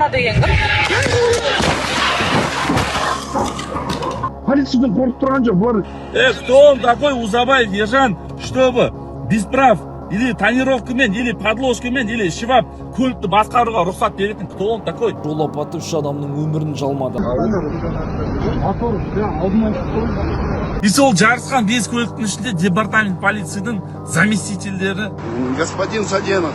Кана деген кім? Полициядан қорқып тұрған жоқ бұлар. Кто он такой, Узабаев Ержан, чтобы без прав или тонировкамен, или подложкамен, или ішіп көлікті басқаруға рұқсат беретін, кто он такой? Жол апаты үш адамның өмірін жалмады. Мотор алдынан шықты. И сол жарысқан бес көліктің ішінде департамент полицияның заместительдері. Господин Саденов,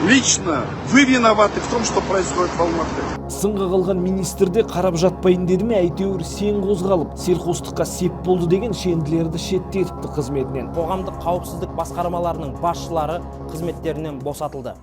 лично вы виноваты в том, что происходит в Алматы. Сынға қалған министр де қарап жатпайын деді ме, әйтеуір сең қозғалып, селқостыққа сеп болды деген шенділерді шеттетіпті қызметінен. Қоғамдық қауіпсіздік басқармаларының басшылары қызметтерінен босатылды.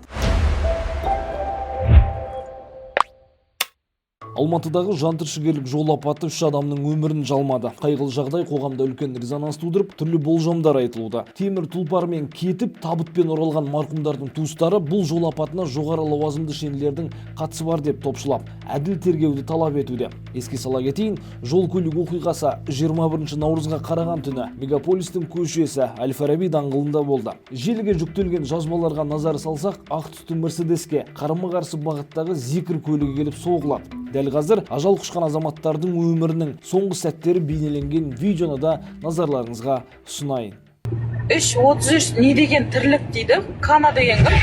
Алматыдағы жантүршігерлік жол апаты үш адамның өмірін жалмады. Қайғылы жағдай қоғамда үлкен резонанс тудырып, түрлі болжамдар айтылуда. Темір тұлпармен кетіп, табытпен оралған марқұмдардың туыстары бұл жол апатына жоғары лауазымды шенділердің қатысы бар деп топшылап, әділ тергеуді талап етуде. Еске сала кетейін, жол көлік оқиғасы 21 наурызға қараған түні мегаполистің көшесі Әл-Фараби даңғылында болды. Желіге жүктелген жазбаларға назар салсақ, ақ түсті Мерседеске қарама-қарсы бағыттағы Зикр көлігі келіп соғылады. Дәл қазір ажал құшқан азаматтардың өмірінің соңғы сәттері бейнеленген видеоны да назарларыңызға ұсынайын. 3.33 не деген тірлік дейді. Кана деген кім?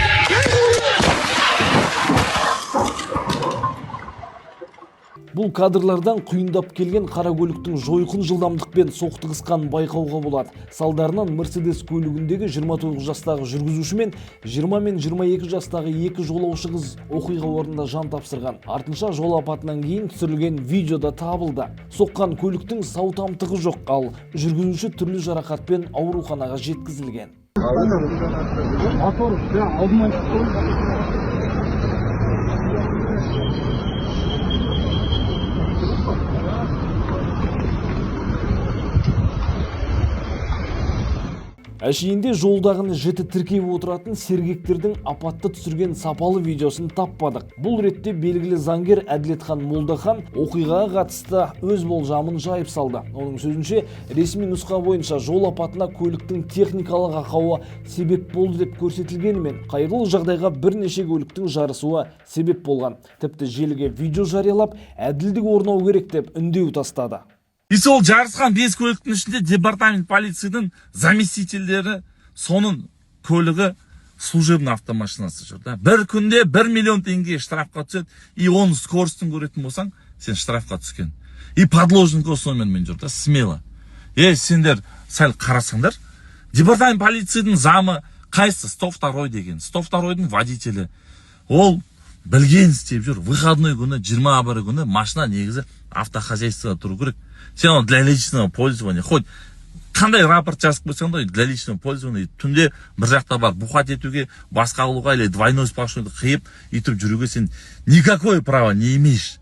Бұл кадрлардан құйындап келген қара көліктің жойқын жылдамдықпен соқтығысқанын байқауға болады. Салдарынан Мерседес көлігіндегі 29 жастағы жүргізуші мен 20 мен 22 жастағы екі жолаушы қыз оқиға орнында жан тапсырған. Артынша жол апатынан кейін түсірілген видеода табылды. Соққан көліктің сау тамтығы жоқ, ал жүргізуші түрлі жарақатпен ауруханаға жеткізілген. Мотор алдынан шықты. Әшейінде жолдағыны жіті тіркеп отыратын сергектердің апатты түсірген сапалы видеосын таппадық. Бұл ретте белгілі заңгер Әділетхан Молдахан оқиғаға қатысты өз болжамын жайып салды. Оның сөзінше, ресми нұсқа бойынша жол апатына көліктің техникалық ақауы себеп болды деп көрсетілгенімен, қайғылы жағдайға бірнеше көліктің жарысуы себеп болған. Тіпті желіге видео жариялап, әділдік орнау керек деп үндеу тастады. И сол жарысқан бес көліктің ішінде департамент полицияның заместительдері, соның көлігі, служебный автомашинасы жүр да. Бір күнде 1 миллион теңге штрафқа түседі. И оның скоростін көретін болсаң, сен штрафқа түскен. И подложный номермен жүр да, смело. Е, сендер сәл қарасаңдар, департамент полицияның замы қайсысы, 102 деген, 102-дің водителі. Ол білген істеп жүр. Выходной күні, 21 күні машина негізі автохозяйствода тұру керек. Сен оны для личного пользования, хоть қандай рапорт жазып қойсаң да, для личного пользования түнде бір жақта барып бухать етуге, басқа қылуға или двойной сплошнойды қиып өйтіп жүруге сен никакое право не имеешь.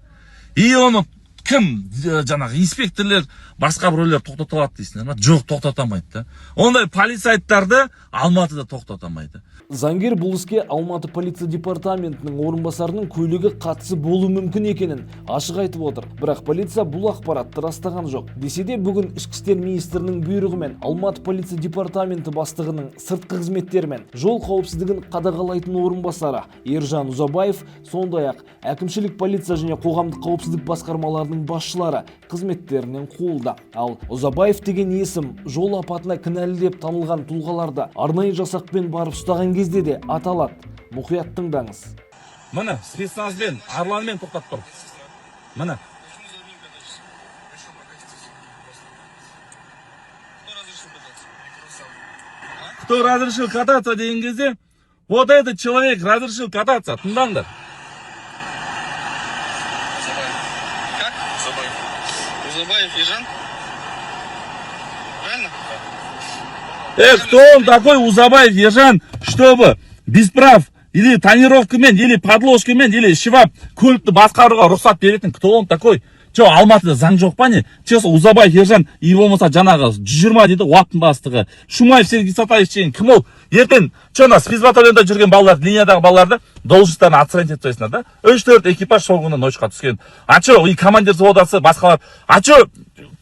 И оны кім, жаңағы инспекторлер, басқа біреулер тоқтата алады дейсіңдер ма? Жоқ, тоқтата алмайды да. Ондай полицайттарды Алматыда тоқтата алмайды. Заңгер бұл іске Алматы полиция департаментінің орынбасарының көлігі қатысы болуы мүмкін екенін ашық айтып отыр. Бірақ полиция бұл ақпаратты растаған жоқ. Десе де, бүгін Ішкі істер министрінің бұйрығымен Алматы полиция департаменті бастығының сыртқы қызметтер мен жол қауіпсіздігін қадағалайтын орынбасары Ержан Ұзабаев, сондай-ақ әкімшілік полиция және қоғамдық қауіпсіздік басқармаларының басшылары қызметтерінен қуылды. Ал Ұзабаев деген есім жол апатына кінәлі деп танылған тұлғаларды арнайы жасақпен барып ұстаған кезде де аталады. Мұқият тыңдаңыз. Міне, спецназбен, арланмен тоқтатып тұр. Міне. Кто разрешил кататься деген кезде, вот этот человек разрешил кататься, тыңдаңдар. Как? Узабаев. Узабаев Ержан? Правильно? Кто он такой, Узабаев Ержан, чтобы без прав или тонировкамен, или подложкамен, или ішіп көлікті басқаруға рұқсат беретін, кто он такой? Че, Алматыда заң жоқ па, не? Че, сол Узабаев Ержан, и болмаса жаңағы 120 дейді, УАПтың бастығы. Шумаев Сергей Сатаевич деген кім ол? Ертең, че, ана спецбатальонда жүрген балалар, линиядағы балаларды должностьтарын отстранить етіп тастайсыңдар да. Үш-төрт экипаж сол күні ночқа түскен. А че, и командир взводасы, басқалар. А че,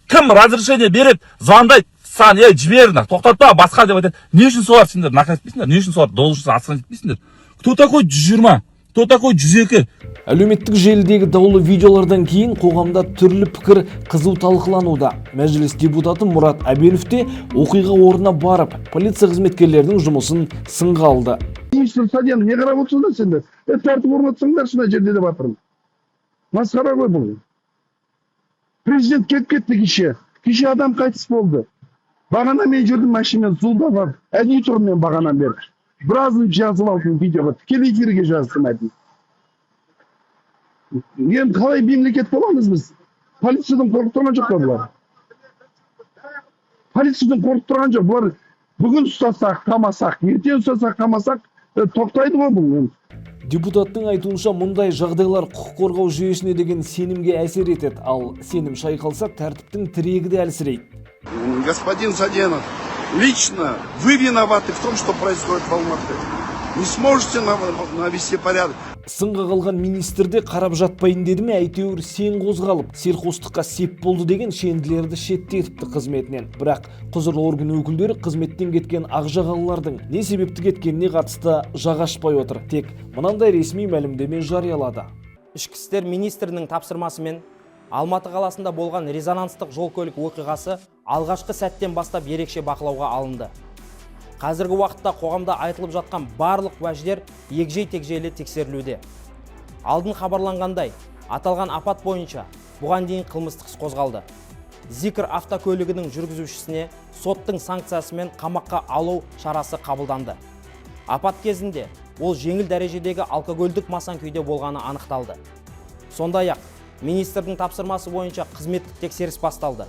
кім разрешение береді, звондайды, саған, ей, жібер, на, тоқтатпа, басқа деп айтады. Не үшін солар сендер наказать етпейсіңдер? Не үшін солар должность отстранить етпейсіңдер? Кто такой 120? Кто такой 102? Әлеуметтік желідегі даулы видеолардан кейін қоғамда түрлі пікір қызу талқылануда. Мәжіліс депутаты Мұрат Әбенов те оқиға орнына барып, полиция қызметкерлерінің жұмысын сынға алды. Министр Саденов, не қарап отырсыңдар сендер? Е, тәртіп орнатсаңдаршы мына жерде деп жатырмын. Масқара ғой бұл. Президент келіп кетті кеше. Кеше адам қайтыс болды. Бағана мен жүрдім машинамен, зуылдап барып. Әдейі тұрмын мен бағанадан бері. Біразын жазып алдым видеоға. Тікелей эфирге жаздым әдейі. Енді қалай мемлекет боламыз біз? Полициядан қорқып тұрған жоқ па бұлар? Полициядан қорқып тұрған жоқ. Бұлар бүгін ұстасақ, қамасақ, ертең ұстасақ, қамасақ, тоқтайды ғой бұл енді. Депутаттың айтуынша, мұндай жағдайлар құқық қорғау жүйесіне деген сенімге әсер етеді. Ал сенім шайқалса, тәртіптің тірегі де әлсірейді. Господин Саденов, лично вы виноваты в том, что происходит в Алматы. Не сможете навести порядок. Сынға қалған министр де қарап жатпайын деді ме, әйтеуір сең қозғалып, селқостыққа сеп болды деген шенділерді шеттетіпті қызметінен. Бірақ құзырлы орган өкілдері қызметтен кеткен ақжағалылардың не себепті кеткеніне қатысты жақ ашпай отыр. Тек мынандай ресми мәлімдеме жариялады. Ішкі істер министрінің тапсырмасымен Алматы қаласында болған резонанстық жол көлік оқиғасы алғашқы сәттен бастап ерекше бақылауға алынды. Қазіргі уақытта қоғамда айтылып жатқан барлық уәждер егжей тегжейлі тексерілуде. Алдын хабарланғандай, аталған апат бойынша бұған дейін қылмыстық іс қозғалды. Зикр автокөлігінің жүргізушісіне соттың санкциясымен қамаққа алу шарасы қабылданды. Апат кезінде ол жеңіл дәрежедегі алкогольдік масаң күйде болғаны анықталды. Сондай ақ министрдің тапсырмасы бойынша қызметтік тексеріс басталды.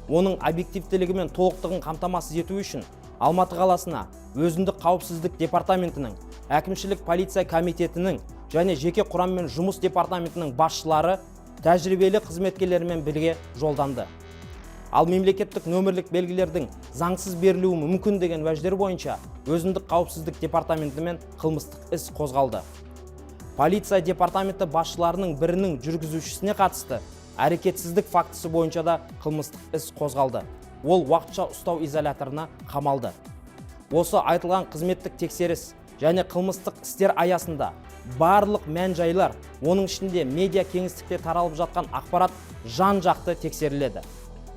Оның объективтілігі мен толықтығын қамтамасыз ету үшін Алматы қаласына өзіндік қауіпсіздік департаментінің, әкімшілік полиция комитетінің және жеке құраммен жұмыс департаментінің басшылары тәжірибелі қызметкерлермен бірге жолданды. Ал мемлекеттік нөмірлік белгілердің заңсыз берілуі мүмкін деген уәждер бойынша өзіндік қауіпсіздік департаментімен қылмыстық іс қозғалды. Полиция департаменті басшыларының бірінің жүргізушісіне қатысты әрекетсіздік фактісі бойынша да қылмыстық іс қозғалды. Ол уақытша ұстау изоляторына қамалды. Осы айтылған қызметтік тексеріс және қылмыстық істер аясында барлық мән жайлар, оның ішінде медиа кеңістікте таралып жатқан ақпарат жан жақты тексеріледі.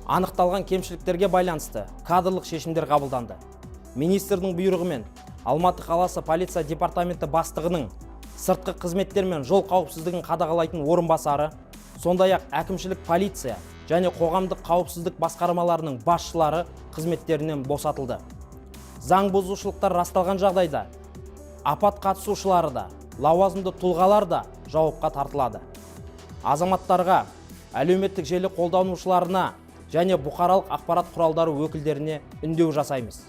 Анықталған кемшіліктерге байланысты кадрлық шешімдер қабылданды. Министрдің бұйрығымен Алматы қаласы полиция департаменті бастығының сыртқы қызметтер мен жол қауіпсіздігін қадағалайтын орынбасары, сондай ақ әкімшілік полиция және қоғамдық қауіпсіздік басқармаларының басшылары қызметтерінен босатылды. Заң бұзушылықтар расталған жағдайда апат қатысушылары да, лауазымды тұлғалар да жауапқа тартылады. Азаматтарға, әлеуметтік желі қолданушыларына және бұқаралық ақпарат құралдары өкілдеріне үндеу жасаймыз: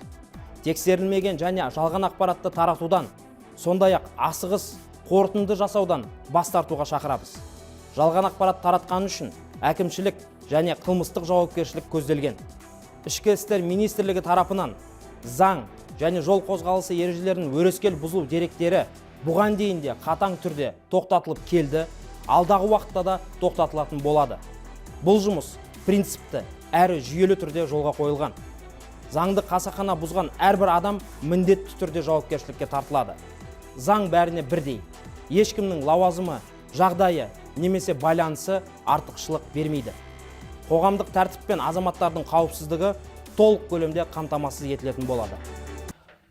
тексерілмеген және жалған ақпаратты таратудан, сондай ақ асығыс қорытынды жасаудан бас тартуға шақырамыз. Жалған ақпарат таратқаны үшін әкімшілік және қылмыстық жауапкершілік көзделген. Ішкі істер министрлігі тарапынан заң және жол қозғалысы ережелерін өрескел бұзу деректері бұған дейін де қатаң түрде тоқтатылып келді, алдағы уақытта да тоқтатылатын болады. Бұл жұмыс принципті әрі жүйелі түрде жолға қойылған. Заңды қасақана бұзған әрбір адам міндетті түрде жауапкершілікке тартылады. Заң бәріне бірдей. Ешкімнің лауазымы, жағдайы немесе байланысы артықшылық бермейді. Қоғамдық тәртіп пен азаматтардың қауіпсіздігі толық көлемде қамтамасыз етілетін болады.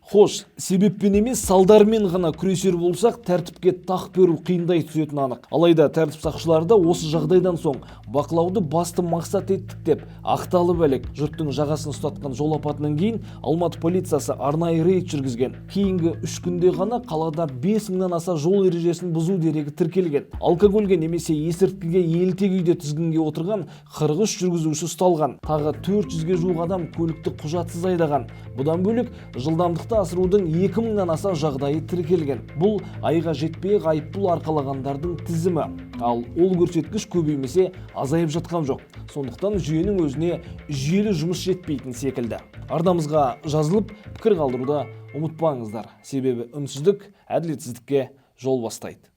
Хош, себеппен емес, салдармен ғана күресер болсақ, тәртіпке тақ беру қиындай түсетіні анық. Алайда тәртіп сақшылары да осы жағдайдан соң бақылауды басты мақсат еттік деп ақталып әлек. Жұрттың жағасын ұстатқан жол апатынан кейін Алматы полициясы арнайы рейд жүргізген. Кейінгі 3 күнде ғана қалада 5 мыңнан аса жол ережесін бұзу дерегі тіркелген. Алкогольге немесе есірткіге елте күйде тізгінге отырған 43 жүргізуші ұсталған. Тағы 400-ге жуық адам көлікті құжатсыз айдаған. Бұдан бөлек, жылдамдықты асырудың 2000-нан аса жағдайы тіркелген. Бұл айға жетпей айыппұл арқалағандардың тізімі. Ал ол көрсеткіш көбеймесе, азайып жатқан жоқ. Сондықтан жүйенің өзіне жүйелі жұмыс жетпейтін секілді. Арнамызға жазылып, пікір қалдыруды ұмытпаңыздар. Себебі үнсіздік әділетсіздікке жол бастайды.